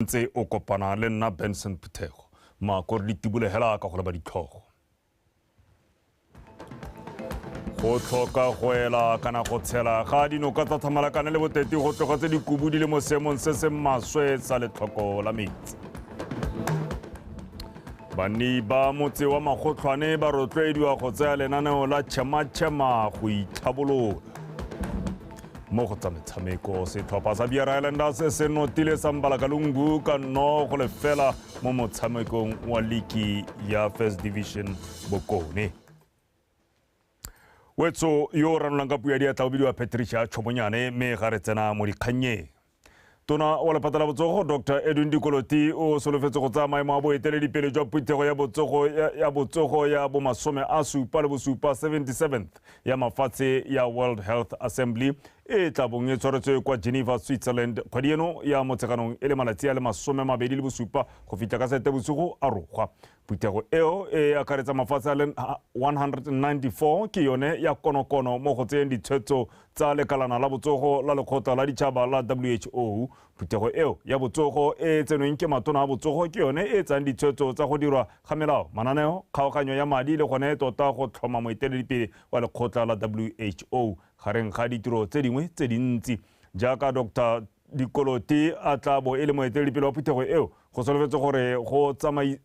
Ntse o kopana le nna Benson Phuthego. Maako re ditibole hela ka go leba ditlhogo. Go tlhoka go ela kana go tshela ga dinoka tsa Thamalakane le Boteti go tlogetse dikubu di le mo seemong se se maswe sa letlhoko la metsi. Banni ba motse wa Magotlhwane ba rotloediwa go tsaya lenaneo la Chema-Chema go itlhabolola. Mo go tsa metshameko, setlhopha sa Beer Islanders se notile sa Mbalakalungu ka 0-0 mo motshamekong wa liki ya First Division Bokone. Wetso yo o ranolang ka puo ya diatla o bidiwa Patricia Chobonyane, mme ga re tsena mo dikgannyeng. Tona wa lephata la botsogo Dr Edwin Dikoloti o solofetse go tsaya maemo a boeteledipele jwa phuthego ya botsogo ya botsogo ya bomasome a supa le bosupa 77th ya mafatshe ya World Health Assembly e tla bong e tshwaretswe kwa Geneva, Switzerland kgwedi eno ya Motsheganong e le malatsi a le 27 go fitlha ka Seetebosigo a rogwa. Phuthego eo e akaretsa mafatshe a le 194 ke yone ya konokono mo go tseyeng ditshwetso tsa lekalana la botsogo la lekgotla la ditšhaba la WHO. Phuthego eo ya botsogo e tsenweng ke matona a botsogo ke yone e tsayang ditshwetso tsa go dirwa ga melao, mananeo, kgaoganyo ya madi le gone tota go tlhoma moeteledipele wa lekgotla la WHO gareng ga ditiro tse dingwe tse dintsi. Jaaka Dr Dikoloti a tla bo e le moeteledipele wa phuthego eo, go solofetswe gore go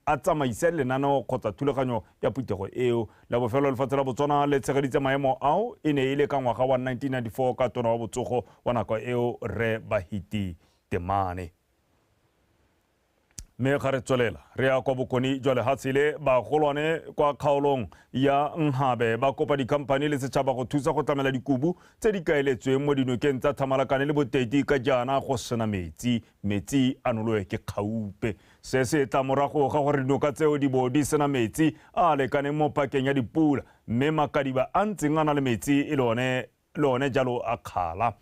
a tsamaise lenaneo kgotsa thulaganyo ya phuthego eo. La bofelo lefatshe la Botswana le tshegeditse maemo ao e ne e le ka ngwaga wa 1994 ka tona wa botsogo wa nako eo Rre Bahiti Temane. Mme ga re tswelela re ya kwa bokone jwa lehatshe le, bagolwane kwa kgaolong ya Nhabe ba kopa dikhamphani le setšhaba go thusa go tlamela dikubu tse di kaeletsweng mo dinokeng tsa Thamalakane le Boteti ka jaana go sena metsi, metsi a nolowe ke kgaupe. Se se tla morago ga gore dinoka tseo di bo di sena metsi a a lekaneng mo pakeng ya dipula, mme makadiba a ntseng a na le metsi e le one le one jalo a kgala.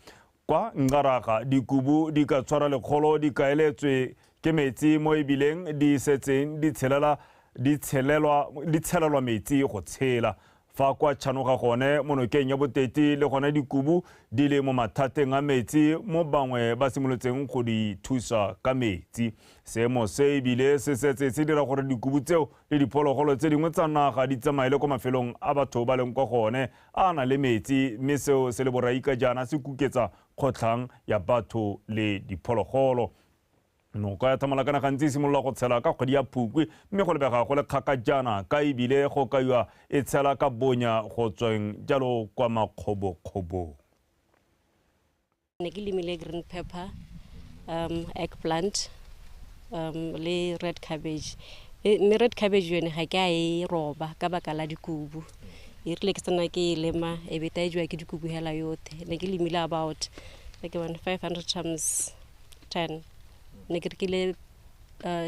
Kwa Nqaraga, dikubu di ka tshwara lekgolo di kaeletswe ke metsi mo e bileng di setseng di tshelela di tshelelwa di tshelelwa metsi go tshela. Fa kwa Chanoga gone mo nokeng ya Boteti le gone dikubu di le mo mathateng a metsi mo bangwe ba simolotseng go di thusa ka metsi. Seemo se e bile se setse se dira gore dikubu tseo le diphologolo tse dingwe tsa naga di tsamaele kwa mafelong a batho ba leng kwa gone a na le metsi, mme seo se le borai ka jaana se kuketsa kgotlhang ya batho le diphologolo. Noka ya Thamalakane gantsi e simolola go tshela ka kgwedi ya Phukwi, mme go lebega go le kgakajana ka ebile go kaiwa e tshela ka bonya go tsweng jalo kwa makgobokgobong. Ne ke lemile green pepper, eggplant, le red cabbage. Mme red cabbage yone ga ke a e roba ka baka la dikubu. E rile ke tsena ke e lema e be ta e jewa ke dikubu hela yothe. Ne ke lemile about ke bone 500 times 10. Ne ke rekile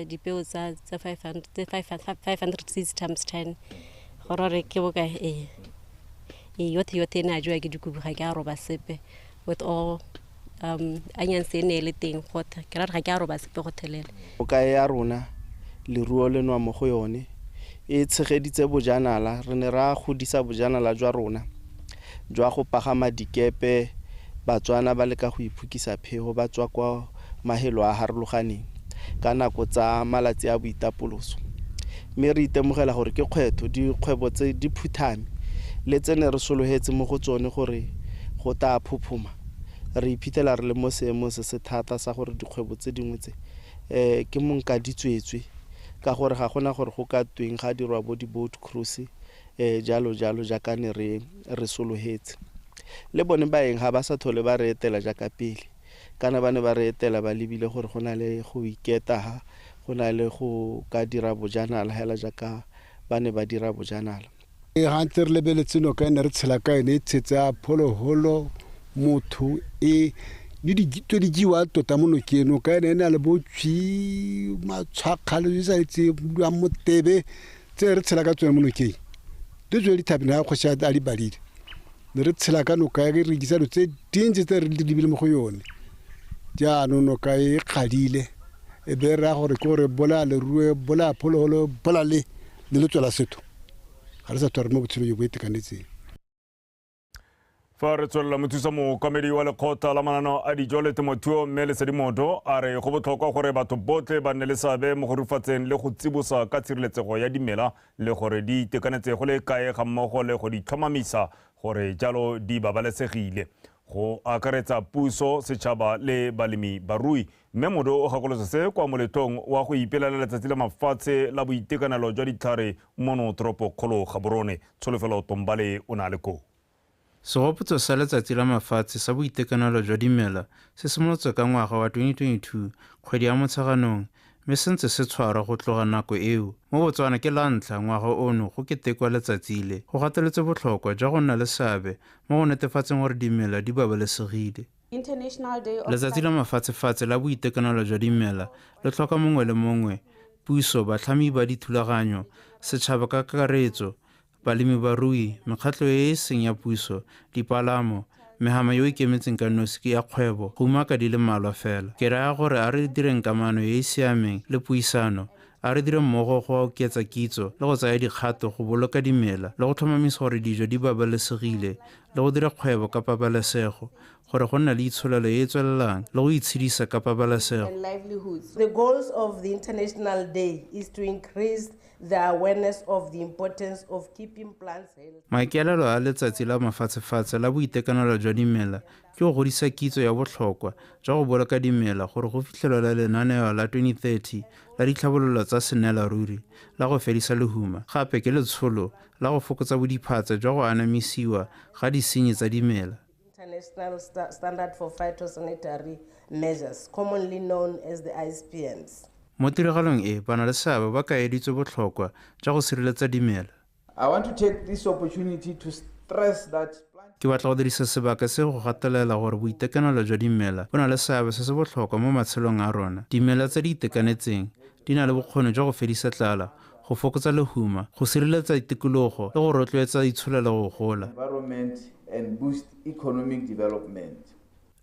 dipeo tsa 500 seeds times 10. Gore gore ke bokae? Ee. E yothe yothe e ne a jewa ke dikubu, ga ke a roba sepe. With all onions e ne e le teng gothe, ke ra ga ke a roba sepe go thelele. Noka ya rona leruo le nwa mo go yone e tshegeditse bojanala, re ne ra godisa bojanala jwa rona jwa go pagama dikepe, Batswana ba leka go iphokisa phego ba tswa kwa mahelo a harologaneng ka nako tsa malatsi a boitapoloso. Mme re itemogela gore ke kgwetho dikgwebo tse di phuthame le tse ne re sologetse mo go tsone gore go taa phophoma, re iphitlhela re le mo seemong se se thata sa gore dikgwebo tse dingwe tse ke monka di tswetswe ka gore ga gona gore go ka tweng ga dirwa bo di-boat cruise jalo jalo jaaka ne re re sologetse. Le bone baeng ga ba sa thole ba re etela jaaka pele, kana ba ne ba re etela ba lebile gore go na le go iketa ha, go na le go ka dira bojanala hela jaaka ba ne ba dira bojanala. Ga ntse re lebeletse noka e ne re tshela ka yone e tshetse a phologolo, motho e le tse di jewa tota mo nokeng. Noka ene e na le botswi, matshwakga le sa itse buang motebe tse re tshela ka tsone mo nokeng. Di tswe dithapi na kgosi a di badile. Ne re tshela ka noka e re rekisa dilo tse dintsi tse re di lebile mo go yone. Jaanong noka e kgadile e be raya gore ke gore bolaya leruo, bolaya phologolo, bolaya le le letswela setho. Ga re sa tshware mo botshelo jo bo itekanetseng. Fa re tswelela, mothusa mookamedi wa lekgotla la mananeo a dijo le temothuo mme Lesedi Modo a re go botlhokwa gore batho botlhe ba nne le seabe mo go rufatseng le go tsibosa ka tshireletsego ya dimela le gore di itekanetse go le kae, ga mmogo le go di tlhomamisa gore jalo di babalesegile, go akaretsa puso, setšhaba le balemi barui. Mme Modo o gakolotse se kwa moletlong wa go ipelela Letsatsi la Mafatshe la Boitekanelo jwa Ditlhare mono toropokgolo Gaborone. Tsholofelo Tombale o ne a le koo. Segopotso sa Letsatsi la Mafatshe sa Boitekanelo jwa Dimela se simolotswe ka ngwaga wa 2022, kgwedi ya Motsheganong, mme se ntse se tshwarwa go tloga nako eo. Mo Botswana ke la ntlha ngwaga ono go ketekwa letsatsi le. Go gateletswe botlhokwa jwa go nna le seabe mo go netefatseng gore dimela di babalesegile. Letsatsi la Mafatshefatshe la Boitekanelo jwa Dimela le tlhoka mongwe le mongwe, puso, batlhami ba dithulaganyo, setšhaba ka kakaretso, balemi barui, mekgatlho e e seng ya puso, dipalamo, mehama yo ikemetseng ka nosi ke ya kgwebo, go umaka di le mmalwa fela. Ke raya gore a re direng kamano e e siameng le puisano, a re dire mmogo go oketsa kitso le go tsaya dikgato go boloka dimela le go tlhomamisa gore dijo di babalesegile le go dira kgwebo ka pabalesego, gore go nna le itsholelo e e tswelelang le go itshedisa ka pabalesego. The goals of the International Day is to increase the awareness of the importance of keeping plants healthy. Maikaelelo a Letsatsi la Mafatshefatshe la Boitekanelo jwa Dimela ke go godisa kitso ya botlhokwa jwa go boloka dimela gore go fitlhelelwe lenaneo la 2030 la ditlhabololo tsa senelaruri la go fedisa lehuma. Gape ke letsholo la go fokotsa bodiphatsa jwa go anamisiwa ga disenyi tsa dimela. International Standard for Phytosanitary Measures, commonly known as the ISPMs. Mo tiragalong e, bana le seabe ba kaeditswe botlhokwa jwa go sireletsa dimela. I want to take this opportunity to stress that Ke batla go dirisa sebaka se go gatelela gore boitekanelo jwa dimela bo na le seabe se se botlhokwa mo matshelong a rona. Dimela tse di itekanetseng di na le bokgoni jwa go fedisa tlala, go fokotsa lehuma, go sireletsa tikologo le go rotloetsa itsholelo go gola. environment and boost economic development.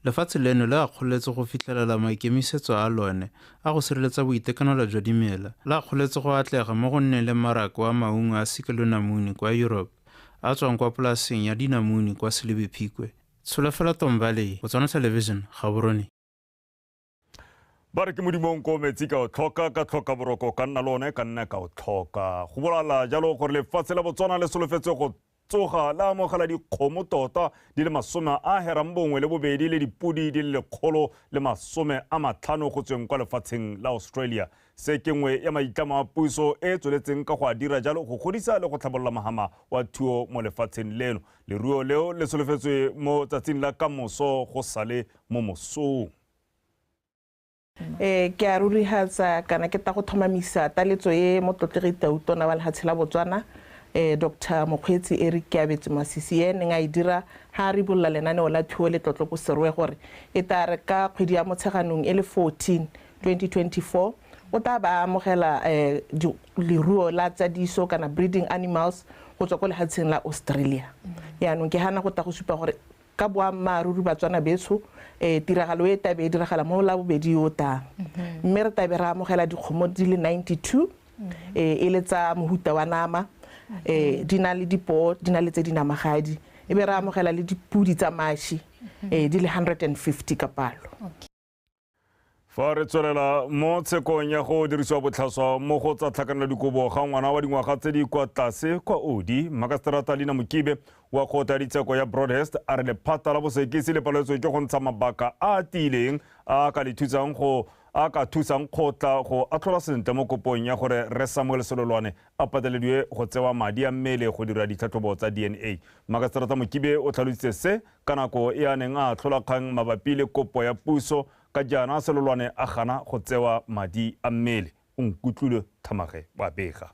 Lefatshe leno le akgoletse go fitlhelela maikemisetso a lone a go sireletsa boitekanelo jwa dimela. Le akgoletse go atlega mo go nneng le mmaraka wa maungo a sikelonamune kwa Europe a tswang kwa polaseng ya dinamune kwa Selebi Phikwe. Tsholofelo Tombale, Botswana Television, Gaborone. Ba re ke modimong ko metsi ka o tlhoka, ka tlhoka boroko ka nna le one ka nna ka o tlhoka. Go bolala jalo gore lefatshe la Botswana le solofetse go tsoga la amogela dikgomo tota di le 92 le dipodi di le 150 go tsweng kwa lefatsheng la Australia. Se ke nngwe ya maitlamo a puso e e tsweletseng ka go a dira jalo go godisa le go tlhabolola mohama wa thuo mo lefatsheng leno. Leruo leo le solofetswe mo tsatsing la kamoso go sale mo mosong. Ke a rurihatsa kana ke ta go tlhomamisa taletso e motlotlegi Tautona wa lehatshe la Botswana, Dr Mokgweetsi Eric Keabetswe Masisi, e neng a e dira ha a ribolola lenaneo la thuo le tlotlo ko Serowe, gore e tla re ka kgwedi ya Motsheganong e le 14 2024 o tla ba amogela leruo la tsadiso kana breeding animals go tswa ko lehatsheng la Australia. Yaanong ke hana go tla go supa gore ka boammaaruri Batswana betsho, tiragalo e tabe e diragala mo la bobedi yo tang, mme re tabe re amogela dikgomo di le 92, e le tsa mohuta wa nama, di na le dipoo, di na le tse di namagadi, e be re amogela le dipodi tsa mashi, di le 150 ka palo. Fa re tswelela mo tshekong ya go dirisiwa botlhaswa mo go tsa tlhakanelo dikobo ga ngwana wa dingwaga tse di kwa tlase kwa Odi, Makaseterata Lina Mokibe wa kgotla ya ditsheko ya Broadhurst a re lephata la bosekisi le paletswe ke go ntsha mabaka a a tiileng a ka le thusang go a ka thusang kgotla go atlhola sentle mo kopong ya gore Rre Samuel Selolwane a patelediwe go tsewa madi a mmele go dira ditlhatlhobo tsa DNA. Makaseterata Mokibe o tlhalositse se ka nako e a neng a atlhola kgang mabapi le kopo ya puso ka jaana Selolwane a gana go tsewa madi a mmele. O nkutlwile Thamage wa bega.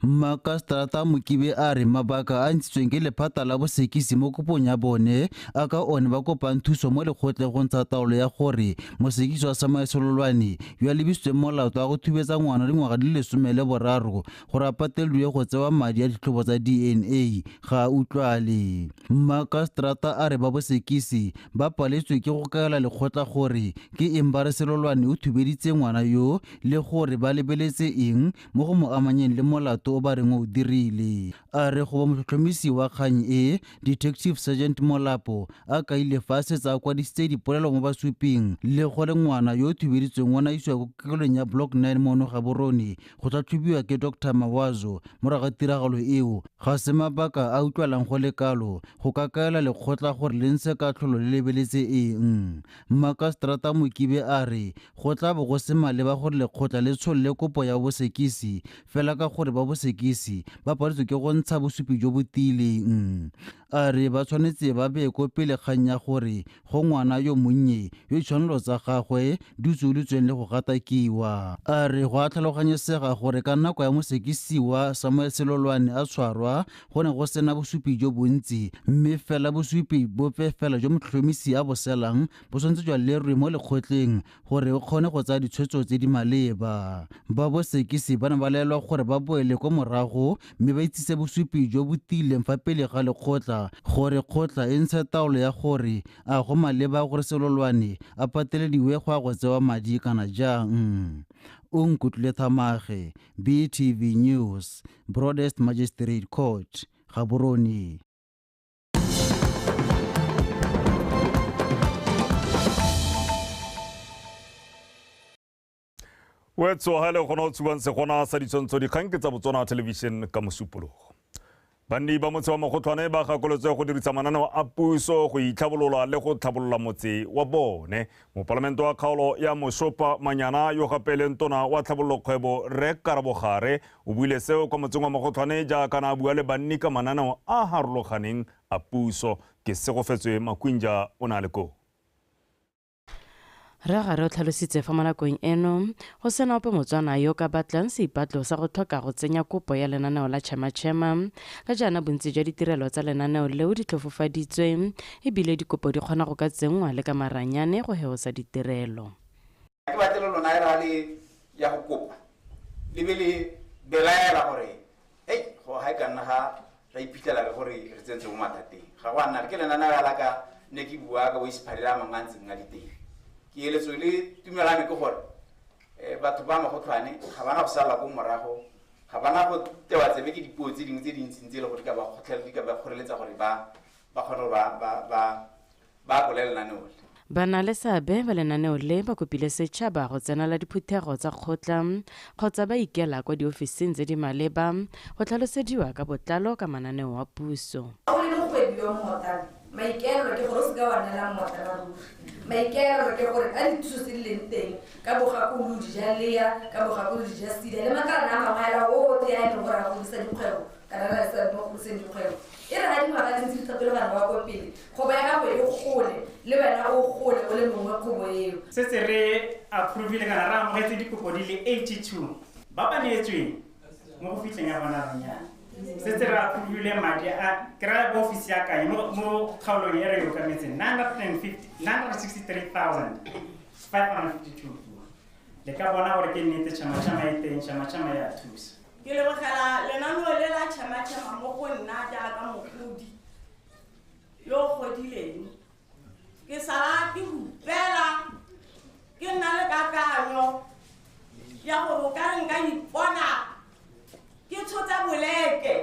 Makaseterata Mokibe a re mabaka a ntshitsweng ke lephata la bosekisi mo kopong ya bone a ka one ba kopang thuso mo lekgotleng go ntsha taolo ya gore mosekisi wa Samuel Selolwane yo a lebisitsweng molato wa go thubetsa ngwana dingwaga di le 13 gore a patelediwe go tsewa madi a ditlhobo tsa DNA ga a utlwale. Makaseterata a re ba bosekisi ba paletswe ke go kaela lekgotla gore ke eng ba re Selolwane o thubeditse ngwana yo le gore ba lebeletse eng mo go mo amanyeng le molato molato o ba reng o dirile. A re go ba motlhotlhomisi wa kgang e, Detective Sergeant Molapo a kaile fa a setse a kwadisitse dipolelo mo basuping le gore ngwana yo o thubeditsweng o ne a isiwa ko kokelong ya Block 9 mono Gaborone go tlhatlhobiwa ke Dr Mawazo morago ga tiragalo eo. Ga se mabaka a utlwalang go le kalo go ka kaela lekgotla gore le ntshe katlholo le lebeletse eng. Mmakaseterata Mokibe a re go tla bo go se maleba gore lekgotla le tsholole kopo ya bosekisi fela ka gore ba bosekisi ba paletswe ke go ntsha bosupi jo bo tiileng. A re ba tshwanetse ba bee ko pele kgang ya gore go ngwana yo monnye yo ditshwanelo tsa gagwe di utsweditsweng le go gatakiwa. A re go a tlhaloganyesega gore ka nako ya mosekisiwa Samuel Selolwane a tshwarwa go ne go sena bosupi jo bontsi, mme fela bosupi bope fela jo motlhotlhomisi a bo selang bo tshwanetse jwa lerwe mo lekgotleng gore o kgone go tsaya ditshwetso tse di maleba. Ba bosekisi ba ne ba laelwa gore ba boele ko morago mme ba itsise bosupi jo bo tiileng fa pele ga lekgotla gore kgotla e ntshe taolo ya gore a go maleba gore Selolwane a patelediwe go ya go tsewa madi kana jang. O Nkutlwile Thamage, BTV News, Broadest Magistrate Court, Gaborone. Wetso ha le gona o tshubang segona sa ditshwantsho dikgang ke tsa Botswana Television ka Mosupologo. Banni ba motse wa Mogotlhwane ba gakolotswe go dirisa mananeo a puso go itlhabolola le go tlhabolola motse wa bone. Mopalamente wa kgaolo ya Moshopa Manyana yo gape leng tona wa tlhabololo kgwebo Rre Karabo Gare o buile seo kwa motseng wa Mogotlhwane jaaka na a bua le banni ka mananeo a harologaneng a puso. Ke Segofetswe Makwinja o na le koo. Rre Gare o tlhalositse fa mo nakong eno go sena ope Motswana yo ka batlang seipatlo sa go tlhoka go tsenya kopo ya lenaneo la Chema Chema ka jaana bontsi jwa ditirelo tsa lenaneo leo di tlhofofaditswe ebile dikopo di kgona go ka tsenngwa le ka maranyane go heosa ditirelo. Ke batle le lona e ra le ya go kopa le be le belaela gore ei go ha e ka nna ga ra iphitlhela re gore re tsentse mo mathateng. Ga go a nna ke lenaneo la ka ne ke bua ka bo isiphalele a mangwe a ntseng a diteng. Ke eletso le tumelano ke gore batho ba Mogotlhwane ga bana go sala ko morago, ga bana go tewa tsebe ke dipuo tse dingwe tse dintsintsi tse e le gore di ka ba kgotlhela, di ka ba kgoreletsa gore ba kgone gore ba akole lenaneo le. Bana le seabe ba lenaneo le ba kopile setšhaba go tsenela diphuthego tsa kgotla kgotsa ba ikela kwa diofising tse di maleba go tlhalosediwa ka botlalo ka mananeo a puso. O le mokgwebi yo mmotlana, maikaelelo ke gore o seka wa neela mmotlana ruri. Maikaelelo ke gore ka dithuso tse di leng teng ka bogakolodi ja lea, ka bogakolodi ja SEDA le makalana a mangwe a otlhe a e leng gore a godisa dikgwebo kana a sa mo godiseng dikgwebo. E re ga dingwaga tse ntse di tlhapelogana wa ko pele, kgwebo ya gago e gole le wena o gole o le mongwe kgwebo eo. Setse re approvile kana re amogetse dikopo di le 82 ba ba neetsweng mo go fitlheng ya bona rona. Setse re approvile madi a kry-a bo ofisi ya Kanye mo kgaolong e re e okametseng 963,552. Le ka bona gore ke nnete Chema Chema e teng, Chema Chema ya thusa. Ke lebogela lenaneo le la Chema Chema mo go nna jaaka mogodi yo o godileng. Ke sala ke hupela, ke nna le kakanyo ya gore o ka re nka ipona ke tshotse boleke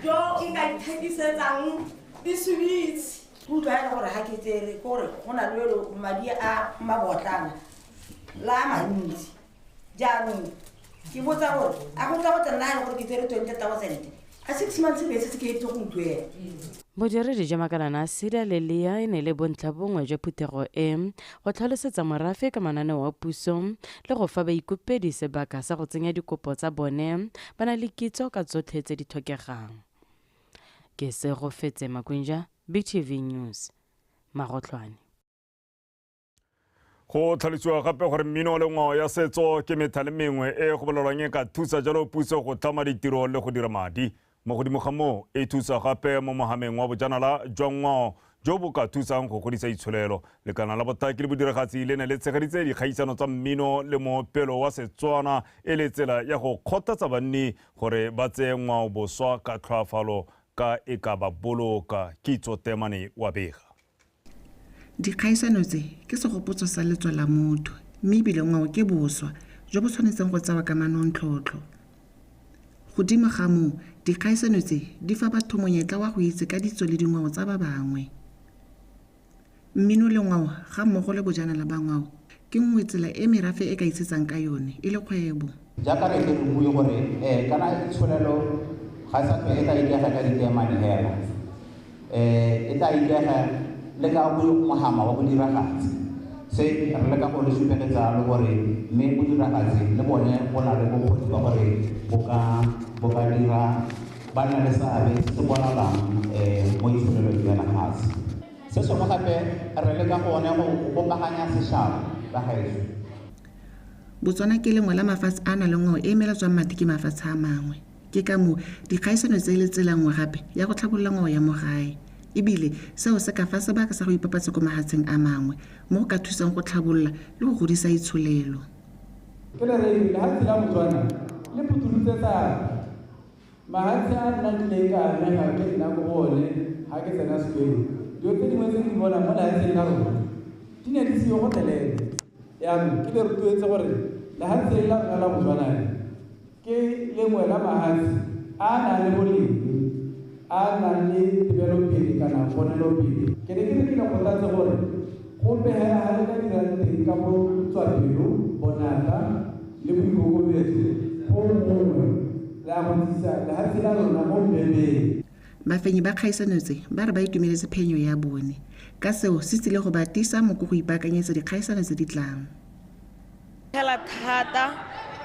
jo nka ithekisetsang disubitse. Ke utlwa e le gore ga ke tsere ke gore go na le madi a mabotlana la a mantsi. Jaanong ke botsa gore a go tla go tla nna e le gore ke tsere 20,000 a 6 months be setse ke etse go ntuela. Bodiredi jwa makalana a SEDA le LEA e ne le bontlha bongwe jwa phuthego e go tlhalosetsa morafe ka mananeo a puso le go fa baikopedi sebaka sa go tsenya dikopo tsa bone ba na le kitso ka tsotlhe tse di tlhokegang. Ke Segofetse Makwinja, BTV News, Magotlhwane. Go tlhalosiwa gape gore mmino le ngwao ya setso ke methale mengwe e go bolelwang e ka thusa jalo puso go tlhama ditiro le go dira madi. Mo godimo ga moo e thusa gape mo mohameng wa bojanala jwa ngwao jo bo ka thusang go godisa itsholelo. Lekala la botaki le bodiragatsi le ne le tshegeditse dikgaisano tsa mmino le moopelo wa Setswana e le tsela ya go kgothatsa banni gore ba tseye ngwao boswa ka tlhoafalo ka e ka ba boloka. Kitso Temane wa bega. Dikgaisano tse ke segopotso sa letso la motho mme ebile ngwao ke boswa jo bo tshwanetseng go tsewa ka manontlhotlho. Godimo ga moo, dikgaisano tse di fa batho monyetla wa go itse ka ditso le dingwao tsa ba bangwe. Mmino le ngwao ga mmogo le bojanala ba ngwao ke nngwe tsela e merafe e ka itshetsang ka yone e le kgwebo. Jaaka re tle re bue gore kana itsholelo ga e sa tlhole e tla ikaega ka diteemane hela, e tla ikaega le ka mohama wa bodiragatsi. Se re leka go le supegetsa le gore mme bodiragatsi le bone bo na le bokgoni ba gore bo ka dira ba na le seabe se se bonalang mo itsholelong ya lefatshe. Se sengwe gape re leka go one go bopaganya setšhaba ba gaetsho. Botswana ke lengwe la mafatshe a nang le ngwao e e meletswang madi ke mafatshe a mangwe. Ke ka moo dikgaisano tse e le tsela nngwe gape ya go tlhabolola ngwao ya mo gae. Ebile seo se ka fa sebaka sa go ipapatsa ko mafatsheng a mangwe mo go ka thusang go tlhabolola le go godisa itsholelo. Ke le re lefatshe la Botswana le phutholotse thata. Mafatshe a nna tlileng ka amega ke nna ko go one ga ke tsena sekolo. Dilo tse dingwe tse ke di bonang mo lefatsheng la rona di ne di seo gotlhelele. Jaanong ke le rotloetse gore lefatshe la rona la Botswana ke lengwe la mafatshe a a nang le boleng, a nang le tebelopele kana ponelopele. Ke ne ke re ke le kgothatse gore gope hela ga le ka dirang teng ka botswapelo, bonatla le boikokobetso go mongwe la go tlisa lefatshe la rona mo mmebeng. Bafenyi ba kgaisano tse ba re ba itumeletse phenyo ya bone, ka seo se tsile go ba tiisa moko go ipaakanyetsa dikgaisano tse di tlang. Hela thata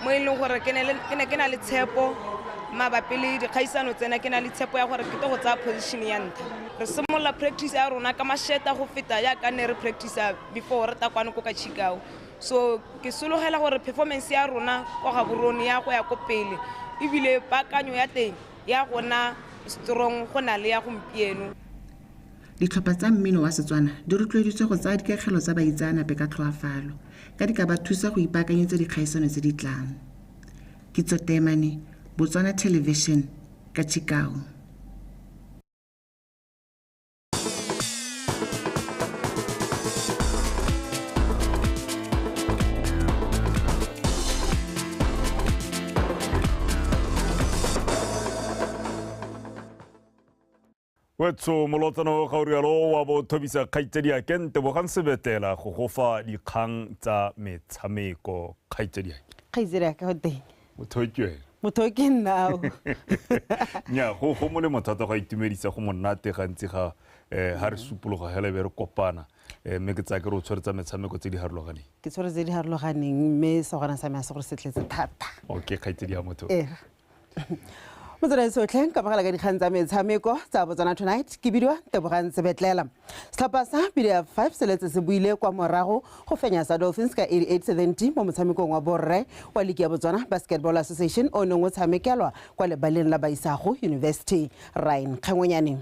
mo e leng gore ke ne ke na le tshepo mabapi le dikgaisano tsena, ke na le tshepo ya gore ke tlo go tsaya position ya ntlha. Re simolola practice ya rona ka masheta go feta jaaka ne re practice before re tla kwano ko ka Chicago. So ke sologela gore performance ya rona kwa Gaborone ya go ya ko pele, ebile paakanyo ya teng ya gona strong go na le ya gompieno. Ditlhopha tsa mmino wa Setswana di rotloeditswe go tsaya dikakgelo tsa baitseanape ka tlhoafalo, ka di ka ba thusa go ipaakanyetsa dikgaisano tse di tlang. Kitso Temane, Botswana Television, ka Chicago. Wetso molotsano ga o rialo wa bo thobisa kgaitsedi a kente bogang sebetela go gofa dikgang tsa metshameko. Kgaitsedi a Kgaitsedi a ka go teng. Motho ke wena. Motho ke nna o. Nya go molemo thata go itumedisa go monate gantsi ga ha re supologa hela be re kopana, mme ke tsaya ke re o tshwere tsa metshameko tse di harologaneng. Ke tshwere tse di harologaneng mme segwana sa me a se gore se tletse thata. Okay, kgaitsedi ya motho. Motswedi sotlhe ka mogala ka dikgang tsa metshameko tsa Botswana Tonight ke bidiwa Tebogang Sebetlela. Setlhopha sa BDF 5 se letse se buile kwa morago go fenya sa Dolphins ka 88-70 mo motshamekong wa borre wa League ya Botswana Basketball Association o neng o tshamekelwa kwa lebaleng la Baisago University. Ryan Kgangonyane.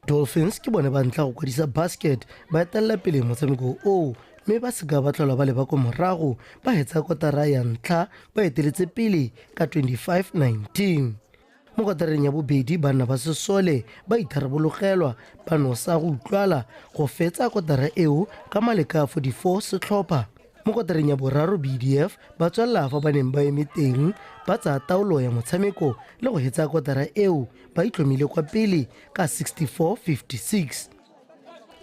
Dolphins ke bone ba ntlha go kwadisa basket ba etelela pele motshameko oo, mme ba seka ba tlhola ba leba ko morago ba hetsa kotara ya ntlha ba eteletse pele ka 25-19. Mo kotareng ya bobedi banna ba sesole ba itharabologelwa ba nosa go utlwala go fetsa kotara eo ka maleka a 44 setlhopha. Mo kotareng ya boraro BDF ba tswelela fa ba neng ba eme teng ba tsaya taolo ya motshameko le go hetsa kotara eo ba itlhomile kwa pele ka 64-56.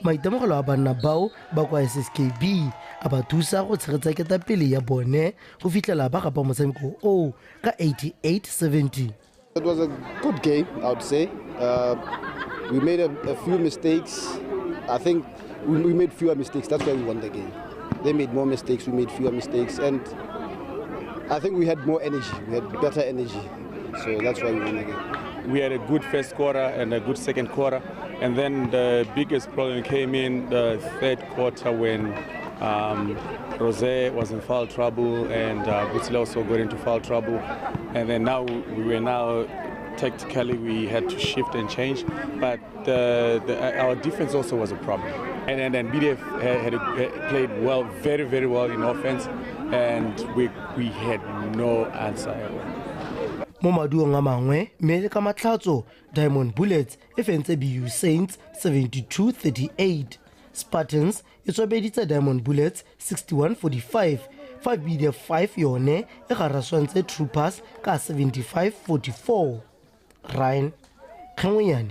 Maitemogelo a banna bao ba kwa SSKB a ba thusa go tshegetsa ketapele ya bone go fitlhela ba gapa motshameko oo ka 88-70. It was a good game, I would say. We made a few mistakes. I think we made fewer mistakes. That's why we won the game. They made more mistakes, we made fewer mistakes. And I think we had more energy. We had better energy. So that's why we won the game. We had a good first quarter and a good second quarter. And then the biggest problem came in the third quarter when Rosé was in foul trouble and Butsile also got into foul trouble. And then now we were now tactically we had to shift and change, but our defense also was a problem. And then BDF had played well, very, very well in offense, and we had no answer at all. Mo maduong a mangwe, mme le ka matlhatso, Diamond Bullets e fentse BU Saints 72-38. Spartans e tswabeditse Diamond Bullets 61-45. Fa BDF 5 yone e garaswantse Troopers ka 75-44. Ryan Kgengwenyane,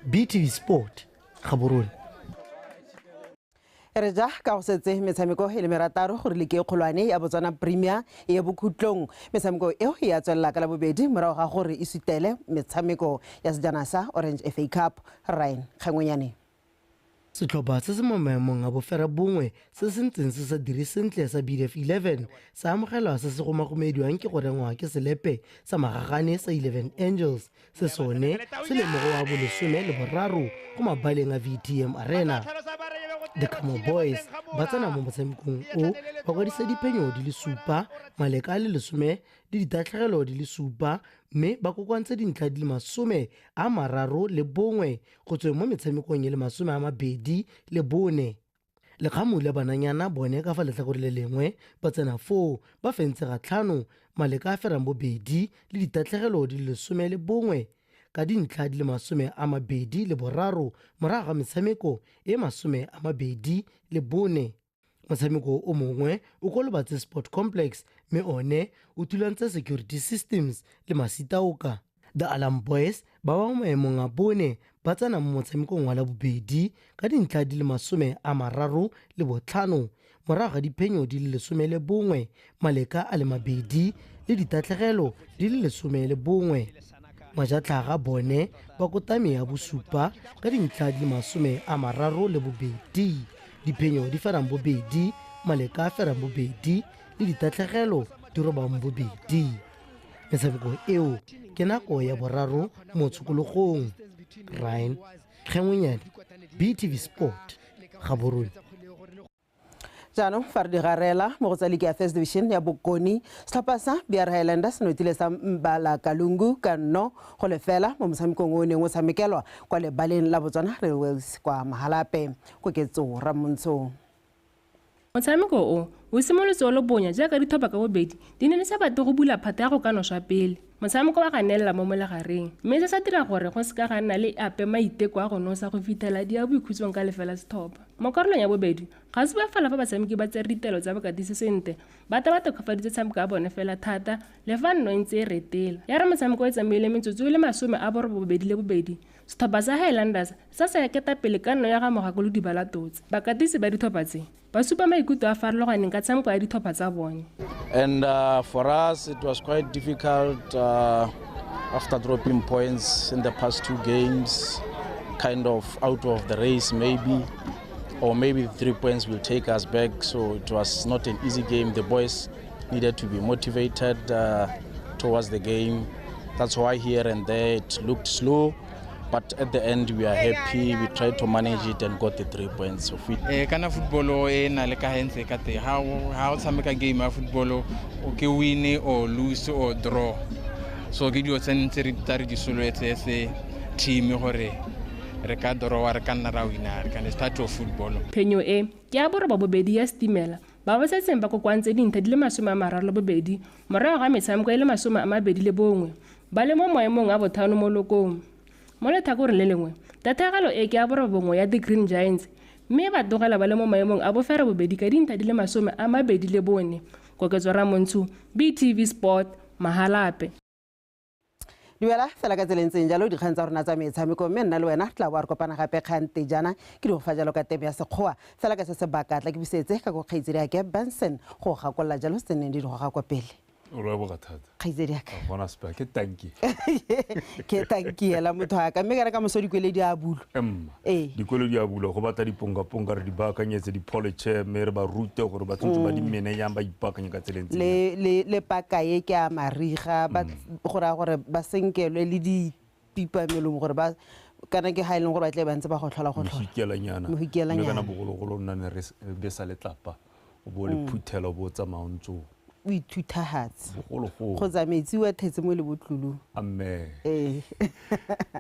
BTV Sport, Gaborone. Re ja ka go setse metshameko e le merataro gore leke e kgolwane ya Botswana Premier e ye bokhutlong. Metshameko eo e ya tswelela ka Labobedi morago ga gore e sutele metshameko ya sejana sa Orange FA Cup. Ryan Kgengwenyane. Setlhopha se se mo maemong a bofera bongwe se se ntseng se sa dire sentle sa BDF 11 sa amogelwa se se gomagomediwang ke go rengwa ke selepe sa magagane sa 11 Angels se sone se le mo go wa bolesome le boraro go mabaleng a VTM Arena. The Kamo Boys ba tsena mo motshamekong o ba kwadisa diphenyo di le 7, maleka a le 10 le ditatlhegelo di le 7, mme ba kokoantse dintlha di le 31 go tsweng mo metshamekong e le 24. Lekgamu le bananyana bone ka fa letlhakore le lengwe ba tsena foo ba fentse ga 5, maleka a ferang bobedi le ditatlhegelo di le 11 ka dintlha di le 23 morago ga metshameko e 24. Motshameko o mongwe o ko Lobatse Sport Complex mme one o thulantse Security Systems le Masitaoka. The Alarm Boys ba ba mo maemong a bone ba tsena mo motshamekong wa Labobedi ka dintlha di le 35 morago ga diphenyo di le 11, maleka a le 2 le ditatlhegelo di le 11. Majatlhaga bone ba kotame ya bosupa ka dintlha di le 32, diphenyo di ferang bobedi, maleka a ferang bobedi le ditatlhegelo di robang bobedi. Metshameko eo ke nako ya boraro mo tshokologong. Ryan Kgengwenyane, BTV Sport, Gaborone. Jaanong fa re digarela mo go tsa league ya First Division ya Bokone, setlhopha sa BR Highlanders se notile sa Mbala Kalungu ka 0-0 mo motshamekong o neng o tshamekelwa kwa lebaleng la Botswana Railways kwa Mahalape. Koketso Ramontsho. Motshameko o o simolotse o le bonya jaaka ditlhopha ka bobedi di ne di sa batle go bula phata ya go ka noswa pele. Motshameko wa ganelela mo molegareng, mme se sa dira gore go seka ga nna le ape maiteko a go nosa go fitlhela di ya boikhutsong ka lefela setlhopha. Mo karolong ya bobedi, ga se bua fela fa batshameki ba tsere ditaelo tsa bokatisi sentle, ba ta ba tokafaditse tshameko ya bone fela thata le fa nno e ntse e retela. Ya re motshameko e tsamaile metsotso e le 82, setlhopha sa Highlanders sa se eketa pele ka nno ya ga Mogakolodi ba Latotse. Bakatisi ba ditlhopha tse ba supa maikutlo a farologaneng ka tshameko ya ditlhopha tsa bone. And for us it was quite difficult after dropping points in the past 2 games, kind of out of the race maybe, or maybe 3 points will take us back. So it was not an easy game. The boys needed to be motivated towards the game. That's why here and there it looked slow, but at the end we are happy. We tried to manage it and got the 3 points. So kana football e na le ka hentse ka te ha o tshameka game ya football o ke win or lose or draw. So ke dilo tse ntse re tla re di solwetse se team gore re ka draw re ka nna ra wina re kana start of football. Phenyo e ke ya borobabobedi ya Stimela ba ba setseng ba kokoantse dintlha di le 32 morago ga metshameko e le 21 ba le mo maemong a bothano mo lokong. Mo letlhakoreng le lengwe, tatlhegelo e ke ya borobongwe ya The Green Giants mme ba tlogela ba le mo maemong a boferabobedi ka dintlha di le 24. Koketso Ramontsho, BTV Sport, Mahalape. Duela fela ka tsela e ntseng jalo dikgang tsa rona tsa metshameko, mme nna le wena tla bo re kopana gape kgante jaana ke di go fa jalo ka teme ya sekgowa. Fela ka se sebaka tla ke busetse ka go kgaitsedi ya ke Benson go gakolola jalo se neng di di goga kwa pele. O leboga thata. Kgaitsedi ya ka. Bona sepa ke tanki. Ke tanki ela motho wa ka, mme ka re ka moso dikwele di a bulwa. Ee. Dikwele di a bulwa go batla diponkaponka re di baakanyetse di-polish mme re ba rute gore ba tshwanetse ba di mene yang ba ipaakanye ka tseleng tse. Le paka e ke a mariga ba go raya gore ba senkelwe le dipipa melomo gore ba kana ke ha e leng gore ba tle ba ntse ba go tlhola go tlhola. Mohikelanyana. Mohikelanyana. Mme kana bogologolo nna ne re besa letlapa o bo le phuthela o bo tsamaya o ntse o o ithutahatse kgotsa metsi wa thetse mo lebotlolong. Amen. Ee.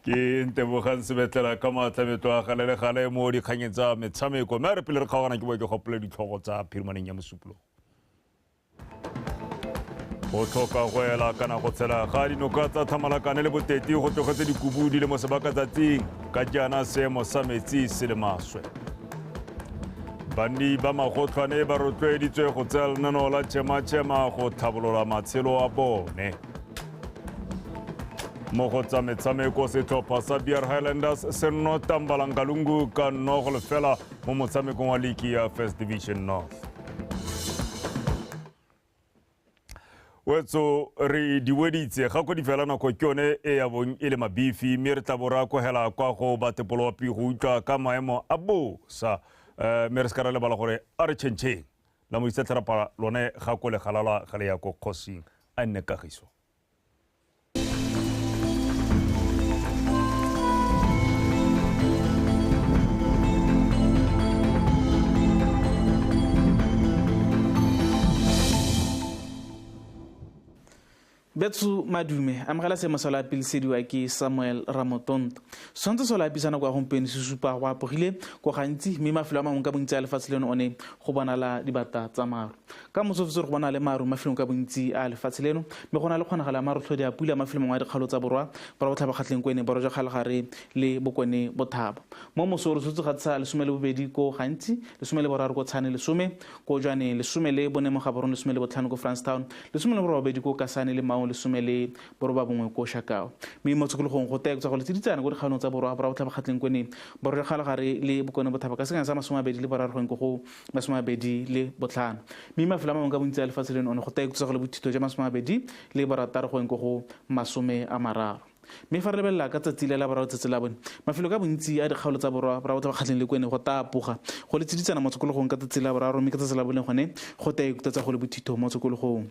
Ke Ntebogang Sebetlela ka maatlametlo a gale le gale mo dikganyeng tsa metshameko, mme re pele re kgaogana ke boe ke gopole ditlhogo tsa phirimaneng ya Mosupologo. Go tlhoka go ela kana go tshela ga dinoka tsa Thamalakane le Boteti go tlogetse dikubu di le mo sebakatsatsing ka jaana seemo sa metsi se le maswe. Banni ba magotlhwane ba rotloeditswe go tsaya lenaneo la Chema-Chema go tlhabolola matshelo a bone. Mo go tsa metshameko, setlhopha sa BR Highlanders se nota Mbalangalungu ka 0-0 mo motshamekong wa liki ya First Division North. Wetso re di weditse ga ko di fela nako ke yone e ya bong e le mabifi, mme re tla bo re akogela kwa go batepoloapi go utlwa ka maemo a bosa. Mme re se ka ra lebala gore a re tšhentšheng la mo itsetlherapa lone ga ko legalala ga le ya ko kgosing a nne kagiso. Betsu madume amogela seemo sa loapi le sediwa ke Samuel Ramotonto. Setshwantsho sa loapi sa nako ya gompieno se supa go apogile ko gantsi, mme mafelo a mangwe ka bontsi a lefatshe leno one go bonala dibata tsa maru. Ka moso fetse go bona le maru mafelong ka bontsi a lefatshe leno, mme go na le kgonagalo ya marotlhodi a pula mafelong mangwe a dikgaolo tsa borwa, borwa botlhaba kgatlheng kwene, borwa jwa kgalagare le bokone bothaba. Mo moso re tshotse gatsa 12 ko gantsi, 13 ko Tshane, 10 ko Jwaneng, 14 mo Gaborone, 15 ko Francetown, 18 ko Kasane le Maun, 19 ko Shakao. Mme mo tshokologong go taya go letsiditsana ko dikgaolong tsa borwa, borwa botlhaba kgatlheng kwene, borwa jwa kgalagare le bokone bothaba ka sekano sa 23 go go 25. Mme mafelo a mangwe ka bontsi a lefatshe leno one go taya go le bothito jwa 26 go go 30. Mme fa re lebelela ka tsatsi le la boraro tsatsi la bone, mafelo ka bontsi a dikgaolo tsa borwa, borwa botlhaba kgatlheng le kwene go tapoga go letsiditsana mo tshokologong ka tsatsi la boraro, mme ka tsatsi la bone gone go taya go le bothito mo tshokologong.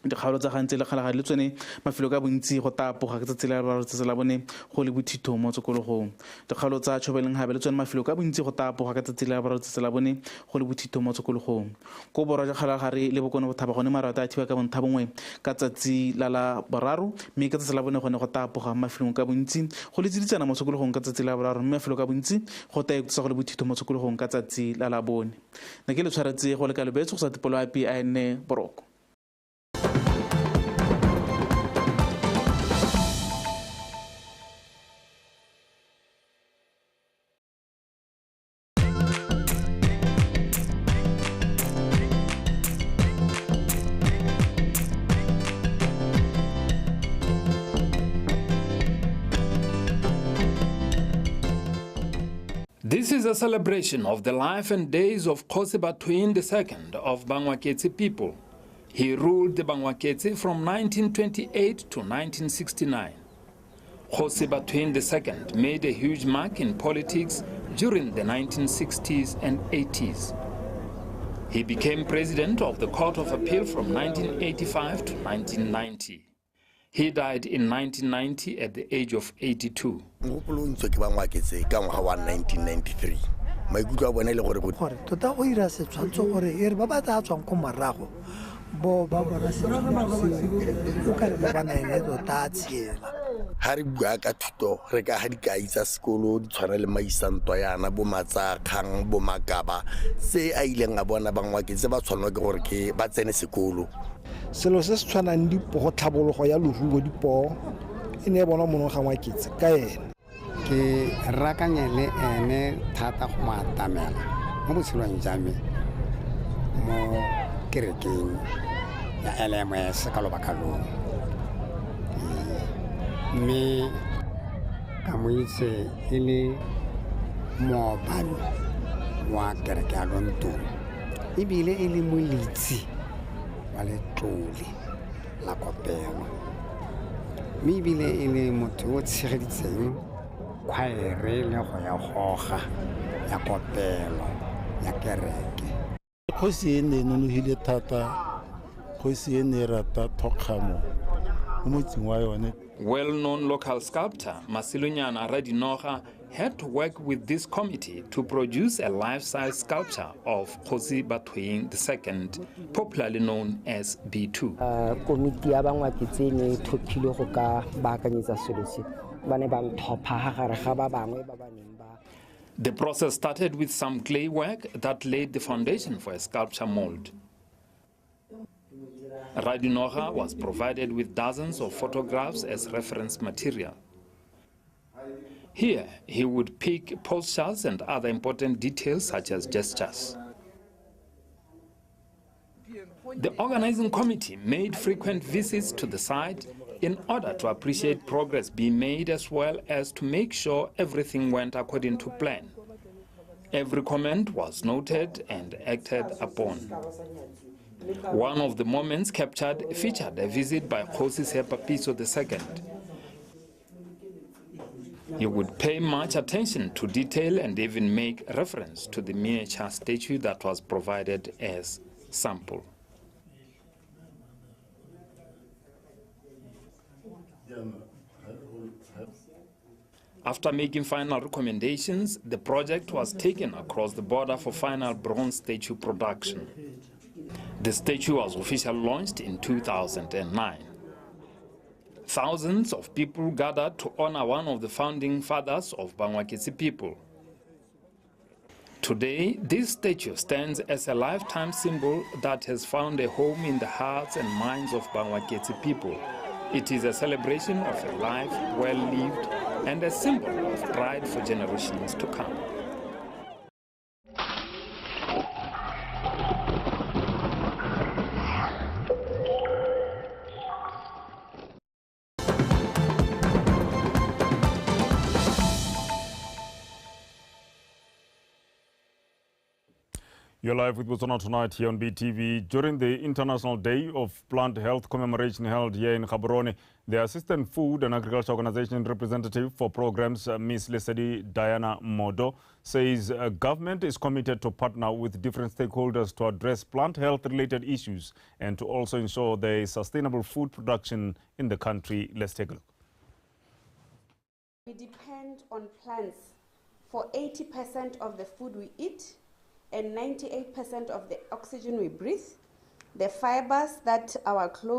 Dikgaolo tsa gantsi le kgalagadi le tsone mafelo ka bontsi go tapoga ka tsatsi la boraro tsatsi la bone go le bothitho mo tshokologong. Dikgaolo tsa Tshobeleng gabe le tsone mafelo ka bontsi go tapoga ka tsatsi la boraro tsatsi la bone go le bothitho mo tshokologong. Ko borwa jwa kgalagare le bokone bothaba gone maru a tla thiba ka bontha bongwe ka tsatsi la la boraro, mme ka tsatsi la bone gone go tapoga mafelong ka bontsi go letsiditsana mo tshokologong ka tsatsi la boraro, mme mafelo ka bontsi go taekutsa go le bothitho mo tshokologong ka tsatsi la la bone. Ne ke le tshwaretse go le kalobetso go sa tipolo ya PIN boroko. This is a celebration of the life and days of Kgosi Bathoen II of Bangwaketse people. He ruled the Bangwaketse from 1928 to 1969. Kgosi Bathoen II made a huge mark in politics during the 1960s and 80s. He became president of the Court of Appeal from 1985 to 1990. He died in 1990 at the age of 82. Mogopolo o ntse ke Bangwaketse ka ngwaga wa 1993. Maikutlo a bone le gore gore tota go ira setshwantsho gore e re ba ba tla tswang ko morago bo ba bona setshwantsho seo o ka re ba bona ene tota a tshiela. Ha re bua ka thuto re ka ga dikai tsa sekolo di tshwana le maisantwa yana bo matsakgang bo makaba tse a ileng a bona Bangwaketse ba tshwanelwa ke gore ke ba tsene sekolo. Selo se se tshwanang go tlhabologo ya leruo dipoo e ne e bonwa monong ga Ngwaketse ka ene. Ke rakanye le ene thata go mo atamela mo botshelong jwa me mo kerekeng ya LMS ka lobaka loo, mme ka mo itse e le moobami wa kereke ya Lontong ebile e le moletsi wa letlole la kopelo, mme ebile e le motho o tshegeditseng khwaere le go ya goga ya kopelo ya kereke. Kgosi e ne e nonogile thata, kgosi e ne e rata thokgamo mo motseng wa yone. Well-known local sculptor Masilonyana Radinoga had to work with this committee to produce a life-size sculpture of Kgosi Bathoen II, popularly known as B2. Komiti ya Bangwaketse ne e thophile go ka baakanyetsa selo se. Ba ne ba nthopha ha gare ga ba bangwe ba ba neng ba. The process started with some clay work that laid the foundation for a sculpture mold. Radinoga was provided with dozens of photographs as reference material. Here, he would pick postures and other important details such as gestures. The organizing committee made frequent visits to the site in order to appreciate progress being made as well as to make sure everything went according to plan. Every comment was noted and acted upon. One of the moments captured featured a visit by Kgosi Seepapitso II. He would pay much attention to detail and even make reference to the miniature statue that was provided as sample. After making final recommendations, the project was taken across the border for final bronze statue production. The statue was officially launched in 2009. Thousands of people gathered to honor one of the founding fathers of Bangwaketse people. Today, this statue stands as a lifetime symbol that has found a home in the hearts and minds of Bangwaketse people. It is a celebration of a life well lived and a symbol of pride for generations to come. You're live with Botswana Tonight here on BTV. During the International Day of Plant Health commemoration held here in Gaborone, the Assistant Food and Agriculture Organization representative for programs, Ms. Lesedi Diana Modo, says government is committed to partner with different stakeholders to address plant health-related issues and to also ensure there is sustainable food production in the country. Let's take a look. We depend on plants for 80% of the food we eat and 98% of the oxygen we breathe, the fibers that our clothes